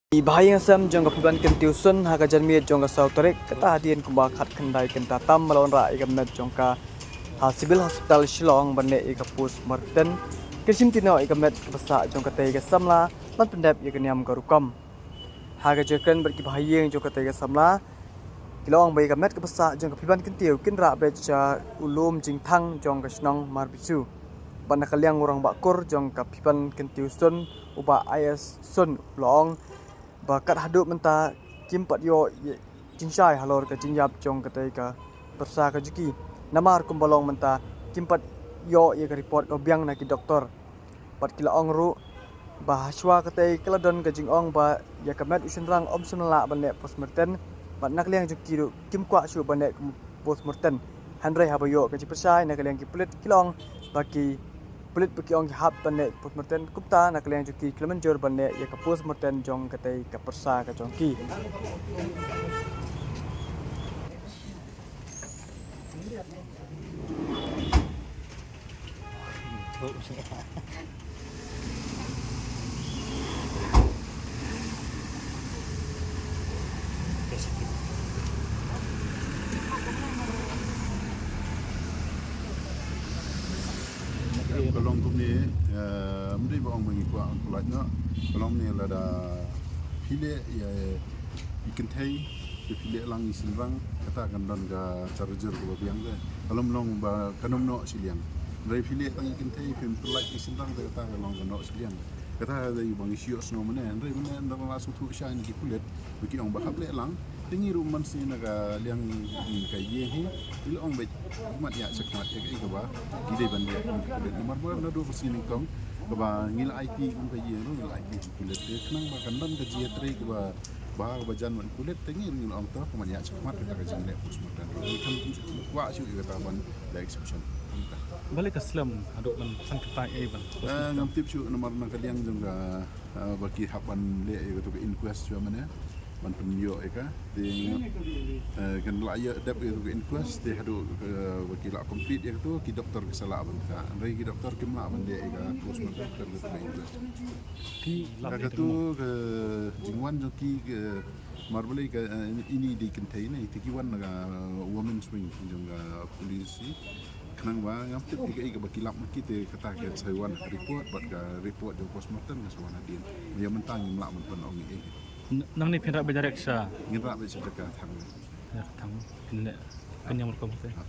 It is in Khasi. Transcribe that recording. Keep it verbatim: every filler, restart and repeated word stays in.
I bahaïing hasem jong ka Phiban Kyntiew Sun ha ka janmiet jong ka saw tarik, kata hadien kumba khatkhyndai kynta tam ba la wanrah ïa ka met jong ka ha Civil Hospital Shillong ban leh ïa ka post mortem, kin shim tynnoh ïa ka met kaba sah jong katei ka samla ban pyndep ïa ka niam ka rukom. Ha ka jingkren bad ki bahaïing jong katei ka samla, ki la ong ba ïa ka met kaba sah jong ka Phiban Kyntiew kin rah beit sha u lum jingthang jong ka shnong Marbisu. Bad na ka liang u rangbah kur jong ka Phiban Kyntiew Sun, u Bah I S Sun, u la ong ba kat haduh mynta kim pat ïoh ïa jingshai halor ka jingïap jong katei ka pyrsa ka jong ki. Namar kumba long mynta kim pat ïoh ïa ka report kaba biang na ki doktor. Bad ki la ong ruh ba hashwa katei ka la don ka jingong ba ïa ka met u shynrang ym shym lah ban leh post mortem, bad na ka liang jong ki ruh kim kwah shuh ban leh post mortem. Hynrei haba ïoh ka jingpyrshah na ka liang ki pulit, ki la ong ba ki pulit ba ki ong ki hap ban leh post mortem, kumta na ka liang jong ki ki la mynjur ban leh ïa ka post mortem jong katei ka pyrsa ka jong ki. Ka long kumne, eh, ym dei ba ong ba ngi kwah pyllait noh. Ka long ne lada phi leh ïa i kynthei, phi leh lang i shynrang, kata kan don ka charjur kaba biang te. Ka long long ba kan ym noh shiliang. Hynrei phi leh tang i kynthei, phim pyllait i shynrang te, kata ka long ka noh shiliang. Kata ka dei ba ngi shu ïohsngew mynne, hynrei mynne ynda la sngewthuh shai na ki pulit ba ki ong ba hap leh lang, te ngi ruh mynsngi na ka liang ka ïing hi, ngi la ong ba mat ïa shakhmat ïa kaei kaba ki dei ban leh kum ki pulit. Namar ba naduh ka sngi nyngkong kaba ngi la aiti kum ka ïing ruh ngi la aiti kum ki pulit. Te khnang ba kan don ka jingïatrei kaba ba kaba jan bad ki pulit, te ngi ruh ngi la ong to ka mat ïa shakhmat kata ka jingleh postmortem. Ngi khlem kwah shuh ïa kata ban da exception. Balei ka slem haduh ban san kata ei ban? Ah, ngam tip shuh namar na ka liang jong ka, ah, ba ki hap ban leh ïa katu ka inquest shuwa mynne ban pynïoh ïa ka. Te, eh, kan lah ïa dep ïa katu ka inquest te haduh, eh, ba ki lah complete ïa katu ki doktor ki sa lah ban ka. Hynrei ki doktor kim lah ban leh ïa ka postmortem ka katu ka inquest. Ki lah ka katu ka jingwan jong ki, ka Mar balei ka, eh, ini dei kynthei ne, te ki wan na ka, eh, women's wing jong ka police. Khnang ba ngam tip ïa kaei kaba ki lap ma ki te kata ka sa wan ha ka report bad ka report jong postmortem ka sa wan hadien. Ïa mynta ngim lah ban pynong ïa. Nangne phin rah beit direct sha. Ngin rah beit sha jaka thang. Jaka thang. Phin leh. Kan ïa markhong te. Ha.